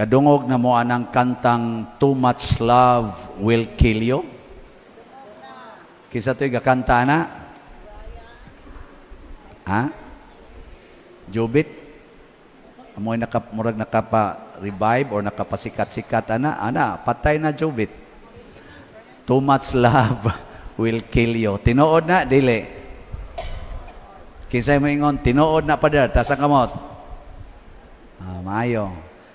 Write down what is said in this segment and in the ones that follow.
Kadungog na mo anang kantang "Too Much Love Will Kill You"? Kinsa to'y gakanta na? Ha? Jubit? Amoy naka, murag nakapa-revive or nakapasikat-sikat ana, ana, patay na Jubit. "Too much love will kill you." Tinuod na, dili? Kinsay moingon tinuod na, Father? Taas ang kamot. Ah, maayo.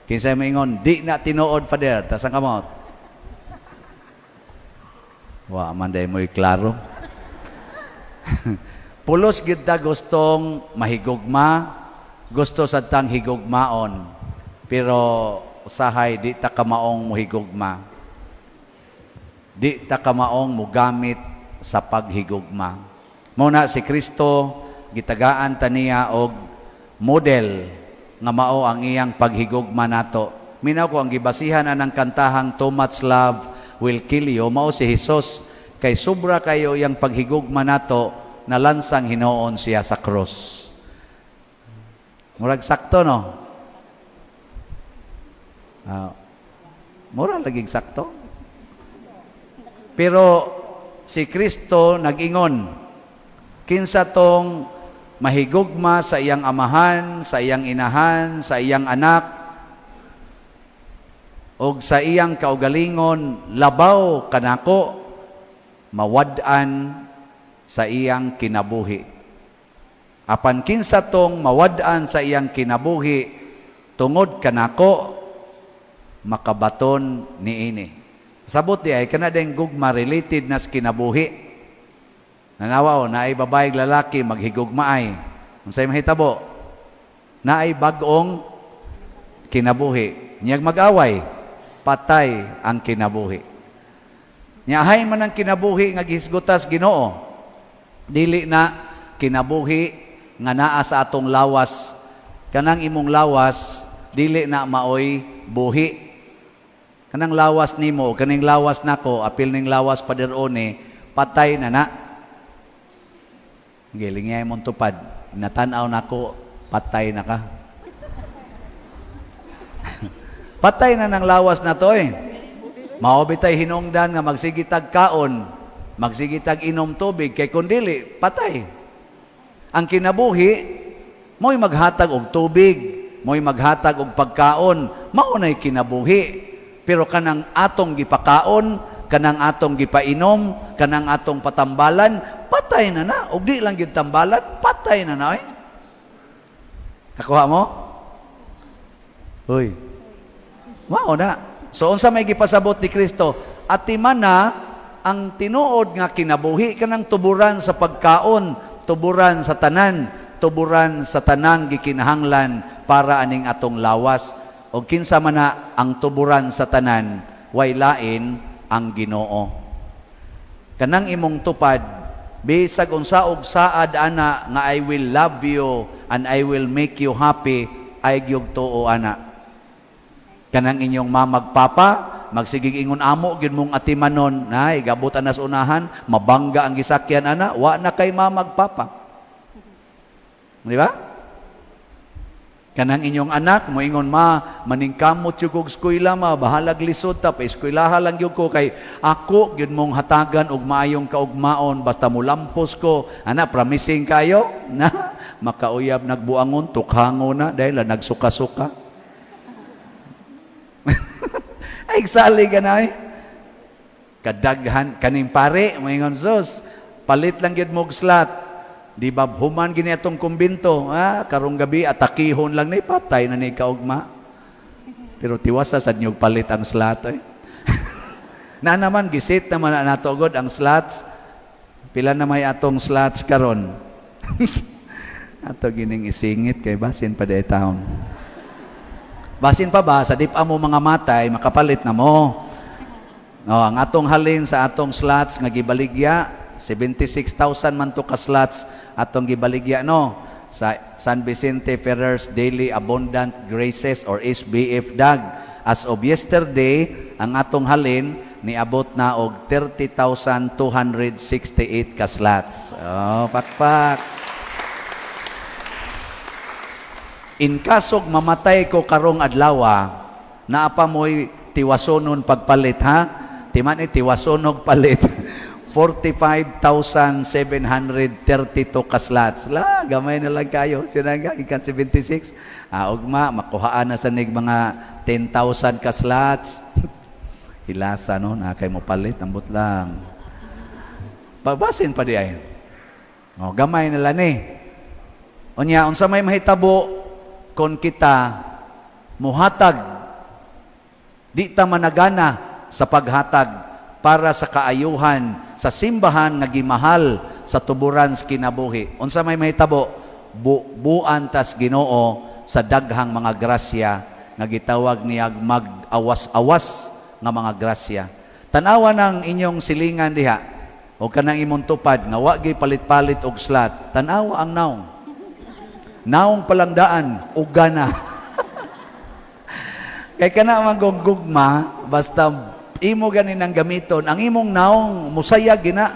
Kinsay moingon di na tinuod, Father? Taas ang kamot. Wa man day mo'y klaro. Pulos gid ta gustong mahigugma, gusto sad tang higugmaon. Pero usahay di ta kamaong mohigugma. Di ta kamaong mugamit sa paghigugma. Mao na si Kristo gitagaan ta niya og model nga mao ang iyang paghigugma nato. Minaw ko ang gibasihan anang kantahang "Too Much Love Will Kill You" mao si Jesus, kay sobra kayo iyang paghigugma nato, nalansang hinuon siya sa krus. Murag sakto, no? Ah, mura laging sakto. Pero si Kristo nag-ingon, kinsa tong mahigugma sa iyang amahan, sa iyang inahan, sa iyang anak, og sa iyang kaugalingon labaw kanako, mawad-an sa iyang kinabuhi. Apan kinsa tong mawad-an sa iyang kinabuhi tungod kanako, makabaton niini. Sabot di ay kana ding gugma related na sa kinabuhi. Nanawa o, naay babae, lalaki maghigugmaay. Unsay mahitabo? Naay bag-ong kinabuhi. Niyag mag-away, patay ang kinabuhi. Nya hay man ang kinabuhi nga gihisgutas Ginoo. Dili na kinabuhi nga naa sa atong lawas. Kanang imong lawas dili na maoy buhi. Kanang lawas nimo, kaning lawas nako, apil ning lawas Pader Oni, patay na na. Giling mong tupad. Natanaw nako, patay na ka. Patay na ng lawas na to eh. Mao bitay hinungdan nga magsigitag kaon, magsigitag inom tubig, kay kun dili, patay. Ang kinabuhi, mo'y maghatag og tubig, mo'y maghatag og pagkaon, mao na'y kinabuhi. Pero kanang atong gipakaon, kanang atong gipainom, kanang atong patambalan, patay na na. Og di lang gid tambalan, patay na na eh. Kakuha mo? Uy. Mao na. So unsa may gipasabot ni Kristo? Atiman na ang tinuod nga kinabuhi, kanang tuburan sa pagkaon, tuburan sa tanan, tuburan sa tanang gikinahanglan para aning atong lawas. O kinsa man na ang tuburan sa tanan, way lain ang Ginoo. Kanang imong tupad, bisag unsa og saad ana nga "I will love you and I will make you happy," ay gyud tuo ana. Kanang inyong mamag papa, magsigig ingon, "Amo gyud mong atimanon," nay gabot ana sa unahan, mabangga ang gisakyan ana, wa na kay mamag papa. Di ba? Kanang inyong anak, moingon, "Ma, maningkamot jud kog eskwela, ma, bahalag lisod ta, pa-eskwelaha lang gyud ko kay ako gyud mong hatagan og maayong kaugmaon basta mulampos ko." Ana, promising kayo na makauyab, nagbuangon, tukhango na dahil nagsuka-suka. Ay, sali ka na eh. Kadaghan, kaning pare, moingon, "Sus, palit lang gyud mo og slot. Di ba human gini atong kumbinto, ha? Karong gabi atakihon lang ni," patay na ni kaugma. Pero tiwasa sad niyog palit ang slot eh. Na naman gisit naman na nato gud ang slots. Pila na may atong slots karon? Ato gining isingit kay basin pa di taon. Basin pa ba sa di pa mo mga matay makapalit na mo. Oh, ang atong halin sa atong slots nga gibaligya, 76,000 man to ka slots atong gibaligya, no, sa San Vicente Ferrer's Daily Abundant Graces or SBF DAG. As of yesterday, ang atong halin niabot na og 30,268 ka slots. Oh, pakpak. In kasog mamatay ko karong adlawa, Naa pa mo'y tiwasonon pagpalit, ha? Timan ni tiwasonog palit. 45,732 ka slots. La, gamay na lang kayo. Sinangga, ikan 76. Ah, ugma, makuhaan na sa nig mga 10,000 ka slots. Hilasa, no? Na kay mo palit, ambot lang. Pagbasin pa di ay. O, gamay na lang eh. Unya, unsa may mahitabo kon kita muhatag, di ta managana sa paghatag para sa kaayuhan sa simbahan nga gimahal sa tuburan sa kinabuhi. Unsa may mahitabo? Buan tas Ginoo sa daghang mga grasya nga gitawag niyag mag-awas-awas nga mga grasya. Tan-awa ng inyong silingan diha o kanang imong tupad nga wa gyud palit-palit og slot. Tan-awa ang naong. Naong palangdaan ug gana. Kay kana man gugma, basta imo ganin ang gamiton, ang imong naong musaya gina.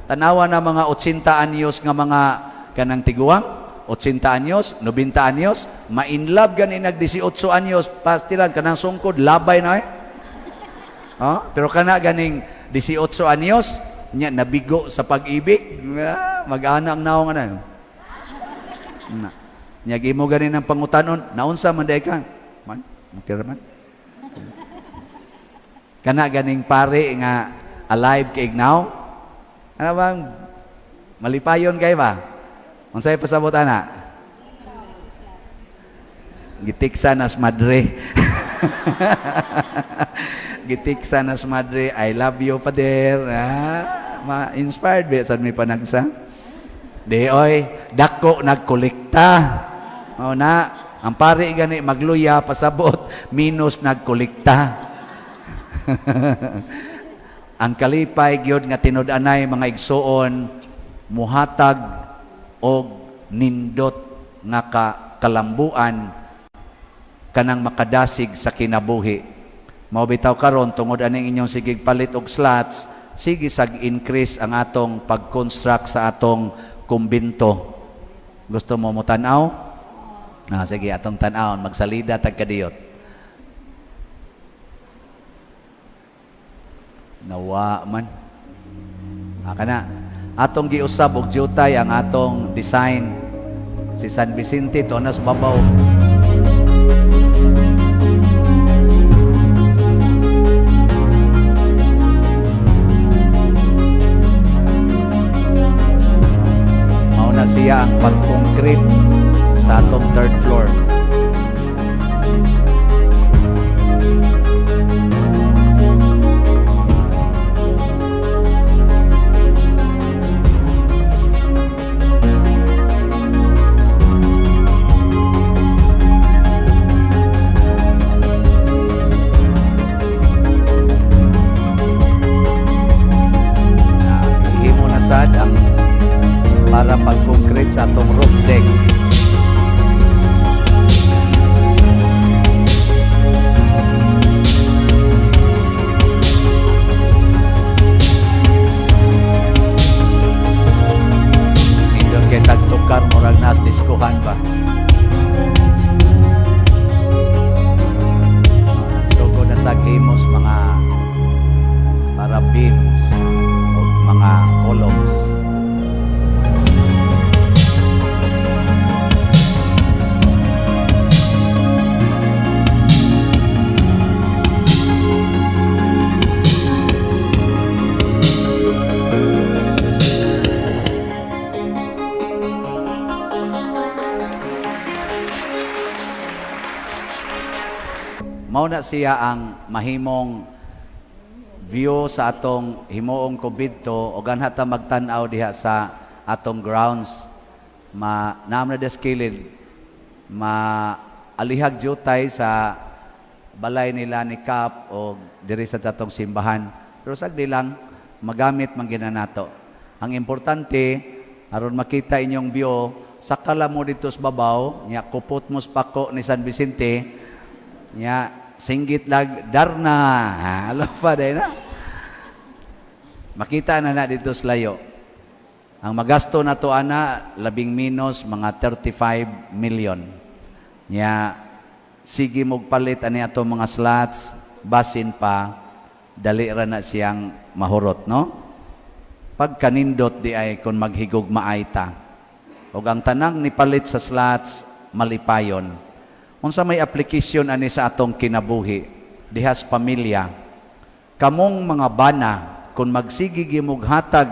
Tanawa na mga 80 anyos nga mga kanang tiguang, 80 anyos, 90 anyos, ma-inlove gani nag 18 anyos, pastilan kanang sungkod labay na eh. Oh, pero kana ganing 18 anyos, nya nabigo sa pag-ibig, ah, mag-ana ang naong ana. Na. Nya imo ganin ang pangutanon, naunsa man day ka? Man, okay man. Kana ganing pare nga alive kay ignaw. Ano bang malipayon kay ba? Unsay pasabot ana? Gitiksa nas madre. Gitiksa nas madre, "I love you, Father." Ah, ma-inspired ba sad may panagsa? Di oy, dako nagkolekta. Mao na, ang pare gani magluya pasabot minus nagkolekta. Ang kalipay gyud nga tinud-anay, mga igsuon, muhatag og nindot nga ka kalambuan kanang makadasig sa kinabuhi. Mao bitaw karon, tungod aning inyong sigig palit og slots, sige sag increase ang atong pag-construct sa atong kumbinto. Gusto mo mo tan-aw? Ah, sige, atong tan-awon, magsalida tag kadiyot. Nawa man. Ah, kana. Atong giusab og jutay ang atong design. Si San Vicente to nas babaw. Mao na siya ang pag-concrete sa atong third floor. Ah, gihimo na sad ang para pag-concrete sa atong roof deck. Nindot kay tagtukar, murag nas diskuhan ba. Sugod na sa himos mga para beams o mga columns. Mao na siya ang mahimong view sa atong himuong kumbinto o ganha ta magtan-aw diha sa atong grounds. Ma naam na des kilid, ma alihag jutay sa balay nila ni Kap o diri sa atong simbahan. Pero sagdi lang, magamit man gina nato. Ang importante aron makita inyong view, sakala mo dito sa babaw nya kupot mo sa pako ni San Vicente nya singgit lag darna. Alo pa day na makita na na dito sa layo. Ang magasto na to ana, labing minus mga 35 million. Nya Sige mog palit ani ato mga slots, basin pa dali ra na siyang mahurot, no? Pagkanindot di ay kung maghigugmaay ta. Ug ang tanang nipalit sa slots malipayon. Unsa may application ani sa atong kinabuhi dihas pamilya? Kamong mga bana, kung magsige mog hatag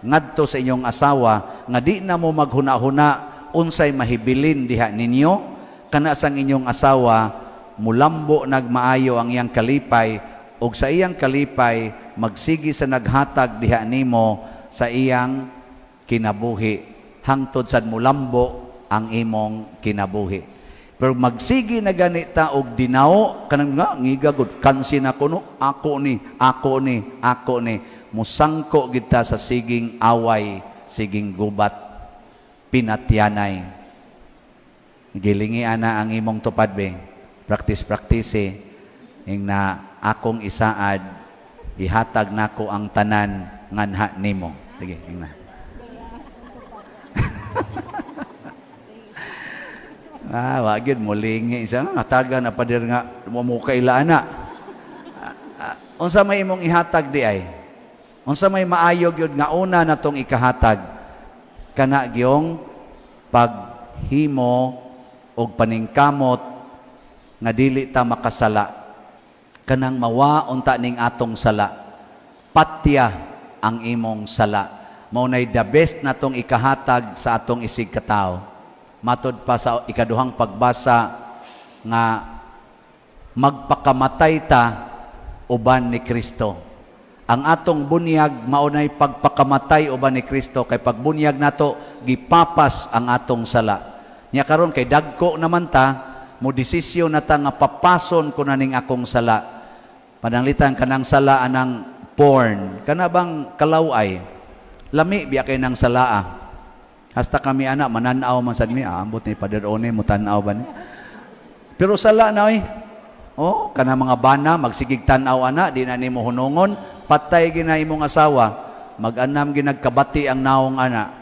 ngadto sa inyong asawa nga di na mo maghuna-huna unsay mahibilin diha ninyo, kana sang inyong asawa mulambo nagmaayo ang iyang kalipay, ug sa iyang kalipay magsige sa naghatag diha nimo sa iyang kinabuhi hangtod sad mulambo ang imong kinabuhi. Pero magsige na gani ta og dinaw kanang nga ngiga gud kansi na kuno, ako ni, ako ni, ako ni, musangko gid ta sa siging away, siging gubat, pinatyanay. Gilingi ana ang imong tupad be. Practice, practice eh. Ing na akong isaad, ihatag nako ang tanan nganha nimo. Sige, ing na. Ah, wa gyud mulingi isa hatagan na pader nga mo kaila ana. Ah, ah, unsa may imong ihatag di ay? Unsa may maayo gyud nga una natong ikahatag? Kana gyong paghimo og paningkamot nga dili ta makasala. Kanang mawa unta ning atong sala. Patya ang imong sala. Mao nay the best natong ikahatag sa atong isig katawo. Matod pa sa ikaduhang pagbasa nga magpakamatay ta uban ni Kristo. Ang atong bunyag mao nay pagpakamatay uban ni Kristo, kay pagbunyag nato gipapas ang atong sala. Nya karon kay dagko naman ta, mo desisyon na ta nga papason ko na ning akong sala. Pananglitan kanang sala anang porn, kana bang kalaway? Lami biya kay nang salaa. Hasta kami ana mananaw man sad mi, ambot ni Pader One mo tan-aw ba ni. Pero sala na oy. Oh, kana mga bana magsigig tan-aw ana, di na nimo hunungon, patay gina imong asawa, mag-anam ginagkabati ang naong ana.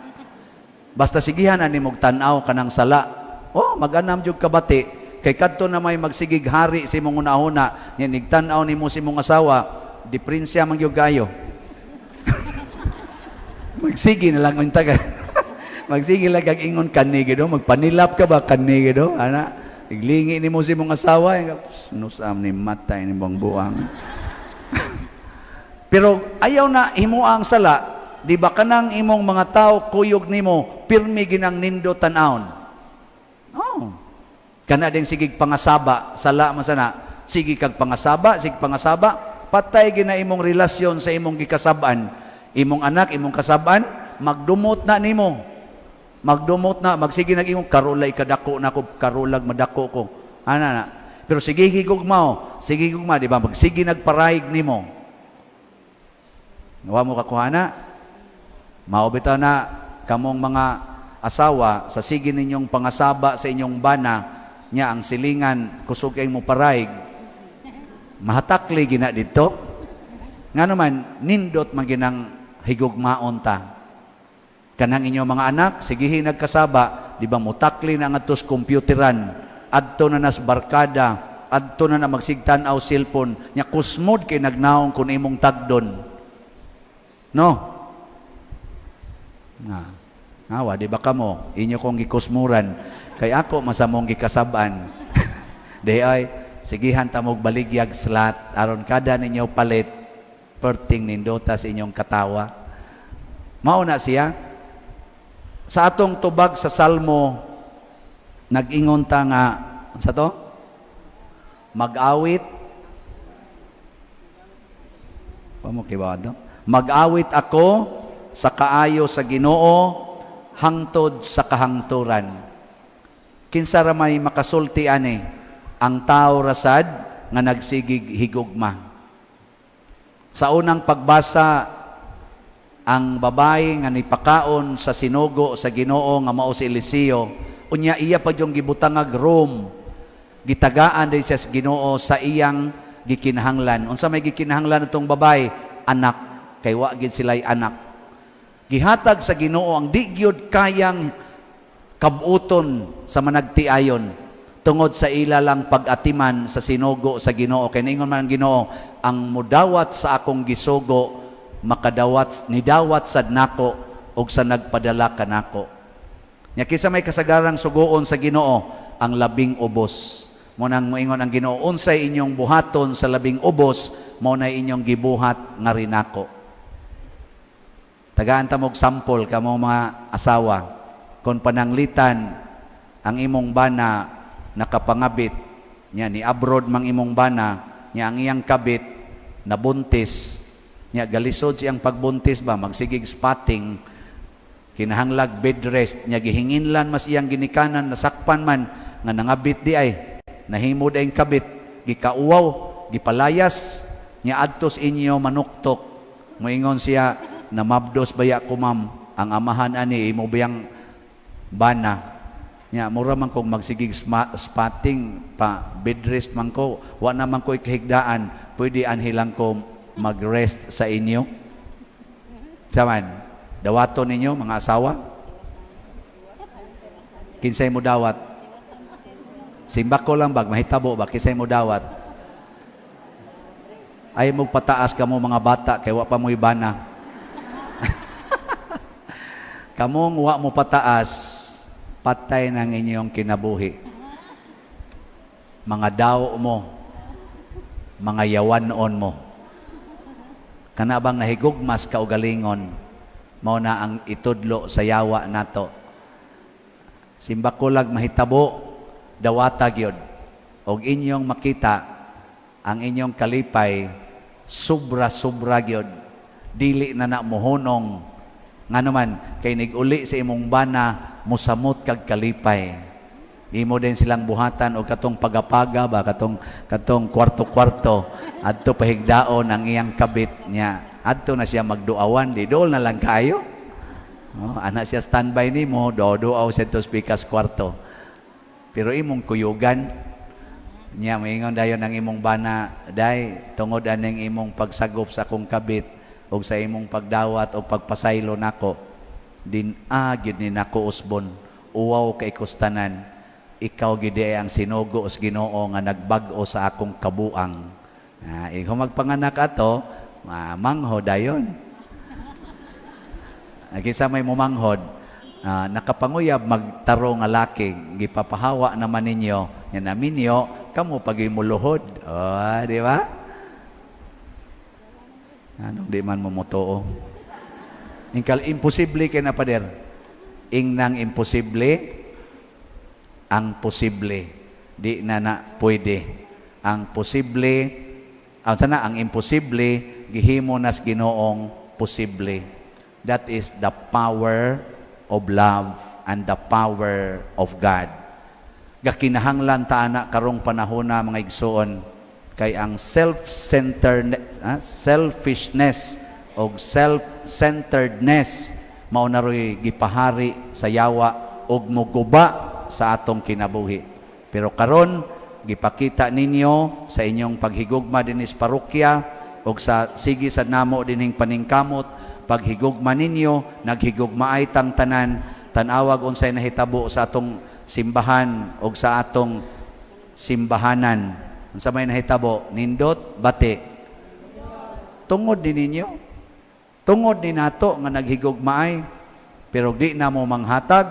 Basta sigihan ani mog tan-aw kanang sala. Oh, mag-anam jud kabati kay kadto na may magsigig hari sa imong hunahuna, nya nigtan-aw nimo sa imong asawa, diferensya man gyud kayo. Magsige na lang unta ka. Magsige lang kag ingon kani gid, magpanilap ka ba kani gid, ana. Iglingi nimo sa imong asawa, nusam ni matay ni bang buang. Pero ayaw na himoa ang sala, di ba kanang imong mga tao kuyog nimo pirmi ginang nindo tan-awon. Oh. Kana din sigig pangasaba, sala man sana. Sige kag pangasaba, sige pangasaba, patay gina imong relasyon sa imong gikasab-an. Imong anak, imong kasab-an, magdumot na nimo. Magdumot na, magsige nag imong karulay kadako na ko, karulag madako ko. Ana na. Pero sige higugma, sige higugma, di ba? Magsige nagparayig nimo. Nawa mo kakuha na. Mao bitaw na kamong mga asawa sa sige ninyong pangasaba sa inyong bana nya ang silingan kusog kay mo parayig. Mahatakli gina didto. Nga naman nindot man ginang higugmaon ta. Kanang inyong mga anak, sigihin nagkasaba, di ba mutakli na ngadto sa computeran, adto na nas barkada, adto na na magsigtan-aw cellphone, nya kusmod kay nagnaong kun imong tagdon. No? Nga. Ngawa, di ba kamo? Inyo kong gikusmuran. Kay ako, masamong gikasab-an. Di ay, sigihan ta mog baligyag slot, aron kada ninyo palit, perting nindota sa inyong katawa. Mao na siya. Sa atong tubag sa Salmo, nag-ingon ta nga, sa to? Mag-awit. Pamo kibado? Mag-awit ako sa kaayo sa Ginoo hangtod sa kahangturan. Kinsa ra may makasulti ani? Ang tao rasad nga nagsigig higugma. Sa unang pagbasa, ang babae nga nipakaon sa sinugo sa Ginoo nga mao si Eliseo, unya iya pa yung gibutangag room, gitagaan din siya sa Ginoo sa iyang gikinahanglan. Unsa may gikinahanglan atong babae? Anak. Kay wa gid sila'y anak. Gihatag sa Ginoo ang di gyud kayang kabuton sa managtiayon. Tungod sa ila lang pag-atiman sa sinugo sa Ginoo. Kay ningon man ang Ginoo, "Ang mudawat sa akong gisugo, makadawat, nidawat sad nako og sa nagpadala kanako." Nya kinsa may kasagarang suguon sa Ginoo? Ang labing ubos. Mao nang moingon ang Ginoo, "Unsay inyong buhaton sa labing ubos, mao na inyong gibuhat nga rinako." Tagaan ta mog sample kamo mga asawa. Kung pananglitan ang imong bana nakapangabit, nya ni abroad mang imong bana, nya ang iyang kabit nabuntis, nya galisod siyang pagbuntis ba, magsigig spotting, kinahanglag bed rest, nya gihinginlan mas iyang ginikanan, nasakpan man nga nangabit di ay, nahimo ang kabit, gikauwaw, gipalayas, nya adtos inyo manuktok, moingon siya, "Namabdos baya ko, ma'am, ang amahan ani imo biyang bana. Nya mura man kog magsigig spotting, pa bed rest man ko, wa naman ko ikahigdaan, pwede anhi lang ko mag-rest sa inyo?" Saman, dawaton ninyo, mga asawa? Kinsay mo dawat? Simbako lang bag, mahitabo ba? Kinsay mo dawat? Ay mo pataas kamo mga bata kay wa pa mo'y bana. Kamong wa mo pataas, patay ng inyong kinabuhi. Mga daw mo, mga yawanon mo. Kana bang nahigugmas kaugalingon, mao na ang itudlo sa yawa nato. Simbako lag mahitabo, dawata gyud. Og inyong makita ang inyong kalipay sobra-sobra gyud. Dili na na mohunong, ngano man kay nig-uli sa imong bana, musamot kag kalipay. Imo din silang buhatan og katong pagapaga ba, katong kwarto-kwarto adto pahigdaon ang iyang kabit niya. Adto na siya magduawan, di dool na lang kayo. Oh, ana siya standby nimo, duaw-duaw sa to pikas kwarto. Pero imong kuyugan niya, moingon dayon ang imong bana, "Day, tungod aning imong pagsagop sa akong kabit ug sa imong pagdawat o pagpasaylo nako, din gyud ni nako usbon, uwaw kay kustanan, ikaw gid ang sinugo sa Ginoo nga nagbag-o sa akong kabuang." Ah, ikaw magpanganak ato, manghod dayon. Kinsa may mumanghod, nakapanguyab magtaro nga laki, gipapahawa naman ninyo, nya naminyo, kamo pag muluhod. Oh, di ba? Anong di man mo motuo? Ingkal imposible kay na, pader. Ingnang imposible, ang posible. Di na na pwede. Ang posible, ang sana ang imposible, gihimo nas Ginoong posible. That is the power of love and the power of God. Gakinahanglan ta ana karong panahona, mga igsuon, kay ang self-centered, selfishness og self-centeredness mao na ro'y gipahari sa yawa og muguba sa atong kinabuhi. Pero karon gipakita ninyo sa inyong paghigugma dinhi sa parokya og sa sige sa namo dinhing paningkamot, paghigugma ninyo, naghigugmaay tang tanan. Tan-awag unsay nahitabo sa atong simbahan og sa atong simbahanan. Unsa may nahitabo? Nindot bati tungod ni ninyo, tungod ni nato nga naghigugmaay. Pero di na mo manghatag,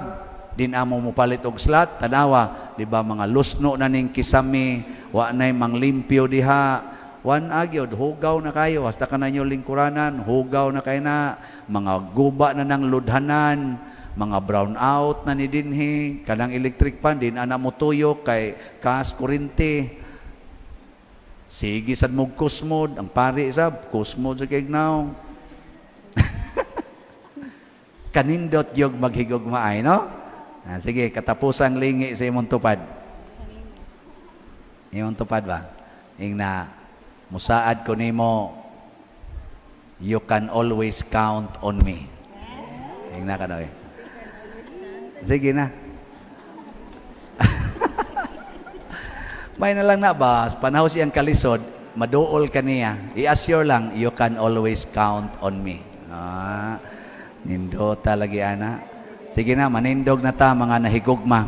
di na mo mopalit og slot. Tanawa, di ba, mga lusno na ning kisami, wa nay manglimpyo diha. Wan agyod, hugaw na kayo hasta ka na inyo lingkuranan, hugaw na kayo na mga guba na ng ludhanan, mga brown out na ni dinhi, kanang electric fan din ana mo tuyo kay kas kurente. Sige sad mo kusmod ang pari, sab kusmod sa kay now. Kanindot gyud maghigugmaay, no? Ah, sige, katapusang lingi sa imong tupad. Imong tupad ba? Ingna, "Musaad ko nimo, you can always count on me." Ingna ka daw eh. Sige na. May na lang na ba, panahon siyang kalisod, maduol ka niya. I-assure lang, "You can always count on me." Ah, nindota lagi ana. Sige na, manindog na ta, mga nahigugma.